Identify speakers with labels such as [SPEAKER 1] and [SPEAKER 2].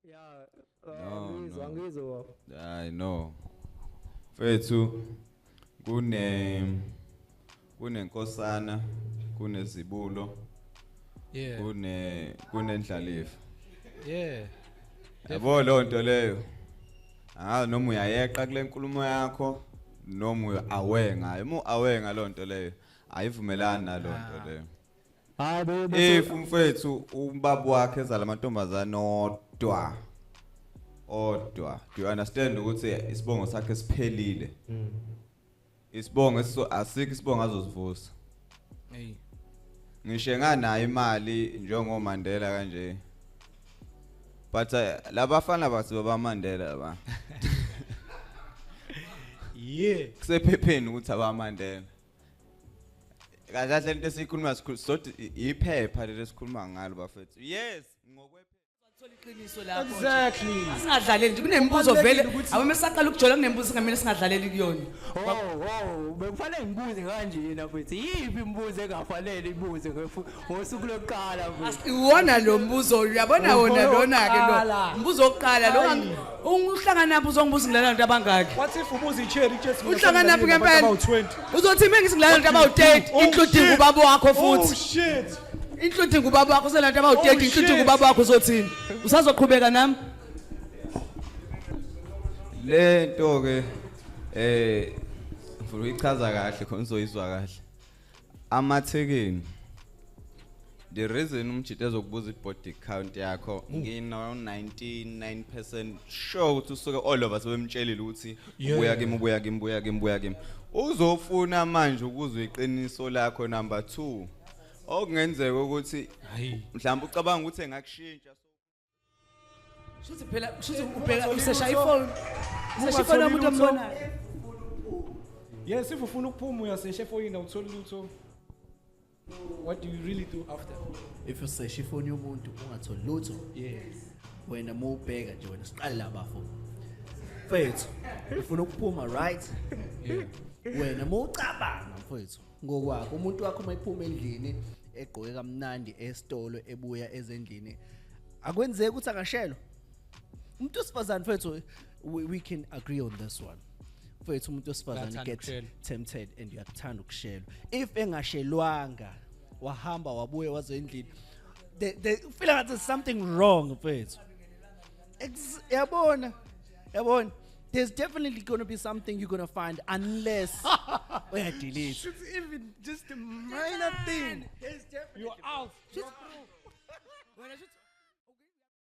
[SPEAKER 1] Yeah.
[SPEAKER 2] No,
[SPEAKER 1] Ngizwa,
[SPEAKER 2] no.
[SPEAKER 1] ngizwa.
[SPEAKER 2] I know. Mfethu, kunenkosana, kunezibulo, kunendlalifa. Yabo lonto leyo. Ah, noma uyayeqa kule nkulumo yakho noma uya aware ngayo. Uma aware ngalonto leyo, ayivumelani nalonto leyo.
[SPEAKER 1] Hayi bo.
[SPEAKER 2] If umfethu ubaba wakhe ezala amantombazane odwa odwa, do you understand ukuthi isibongo sakhe siphelile? Isibongo asikho isibongo azosivusa.
[SPEAKER 3] Hey.
[SPEAKER 2] Ngisho enganayo imali njengo Mandela kanje, but labafana bathi baba Mandela laba. Kusephepheni ukuthi aba Mandela. Kahle kahle into esikhuluma sodwa iphepha leli esikhuluma ngalo, bafethu. Yes, ngokwe
[SPEAKER 4] Thola iqiniso lapho nje.
[SPEAKER 3] Exactly.
[SPEAKER 4] Asingadlaleli nje, kunemibuzo vele.
[SPEAKER 3] Kubalulekile ukuthi-
[SPEAKER 4] Awume saqala ukujola, kunemibuzo singamele singadlaleli kuyona.
[SPEAKER 1] Oh, bekufanele ngibuze kanjena futhi. Yiphi imibuzo engafanele ibuze ngosuku lokuqala, mfethu?
[SPEAKER 4] Iwona lo mbuzo, uyabona wona lona ke lo.
[SPEAKER 3] Wokuqala.
[SPEAKER 4] Mbuzo wokuqala lo, uhlangana naphi uzongibuza ngilala abantu abangaki?
[SPEAKER 5] What if ubuza i-cherry ithi
[SPEAKER 4] Uhlangana naphi ngempela?
[SPEAKER 5] About 20.
[SPEAKER 4] Uzothi mina ngilala abantu abawu-30,
[SPEAKER 5] Oh,
[SPEAKER 4] including
[SPEAKER 5] shit.
[SPEAKER 4] ubaba wakho
[SPEAKER 5] Oh
[SPEAKER 4] futhi.
[SPEAKER 5] shit.
[SPEAKER 4] Including ubaba wakho, uselanto abawu-30,
[SPEAKER 5] Oh,
[SPEAKER 4] including
[SPEAKER 5] shit.
[SPEAKER 4] ubaba wakho, uzothini? Usazoqhubeka nami?
[SPEAKER 2] Lento ke ngifuna ukuyichaza kahle khona uzoyizwa kahle. Amathekeni, the reason umjito ezokubuza i-body count yakho, ngino 99% sure ukuthi usuke all over sebemtshelile ukuthi ubuya kimi, ubuya kimi, ubuya kimi, ubuya kimi. Uzofuna manje ukuzwa iqiniso lakho. Number 2, okungenzeka ukuthi
[SPEAKER 3] Hayi.
[SPEAKER 2] mhlawumbe ucabanga ukuthi engakushintsha.
[SPEAKER 4] Shuthi phela, shuthi ubheka usesha ifoni. Usesha ifoni yomuntu ombonayo.
[SPEAKER 5] Yes, if ufuna ukuphuma uyasesha efonini, awutholi lutho. What do you really do after?
[SPEAKER 6] If usesha ifoni yomuntu ungatholi lutho,
[SPEAKER 5] Yes.
[SPEAKER 6] wena mawubheka nje wena, siqale la, bafo mfethu, ufuna ukuphuma, right? Wena mawucabanga, mfethu, ngokwakho, umuntu wakho mayiphuma endlini egqoke kamnandi esitolo, ebuya ezendlini, akwenzeki ukuthi angashelwa umuntu wesifazane, mfethu. We can agree on this one, mfethu, umuntu wesifazane
[SPEAKER 3] Uyathanda
[SPEAKER 6] get
[SPEAKER 3] ukushelwa.
[SPEAKER 6] tempted and uyakuthanda ukushelwa. If engashelwanga, wahamba wabuye waze endlini, they feel like there's something wrong, mfethu. Yabona, yabona, there's definitely going to be something you're going to find unless uyadelete.
[SPEAKER 3] Should even just a minor thing.
[SPEAKER 6] There's definitely
[SPEAKER 5] You're out.
[SPEAKER 4] Wena shuthi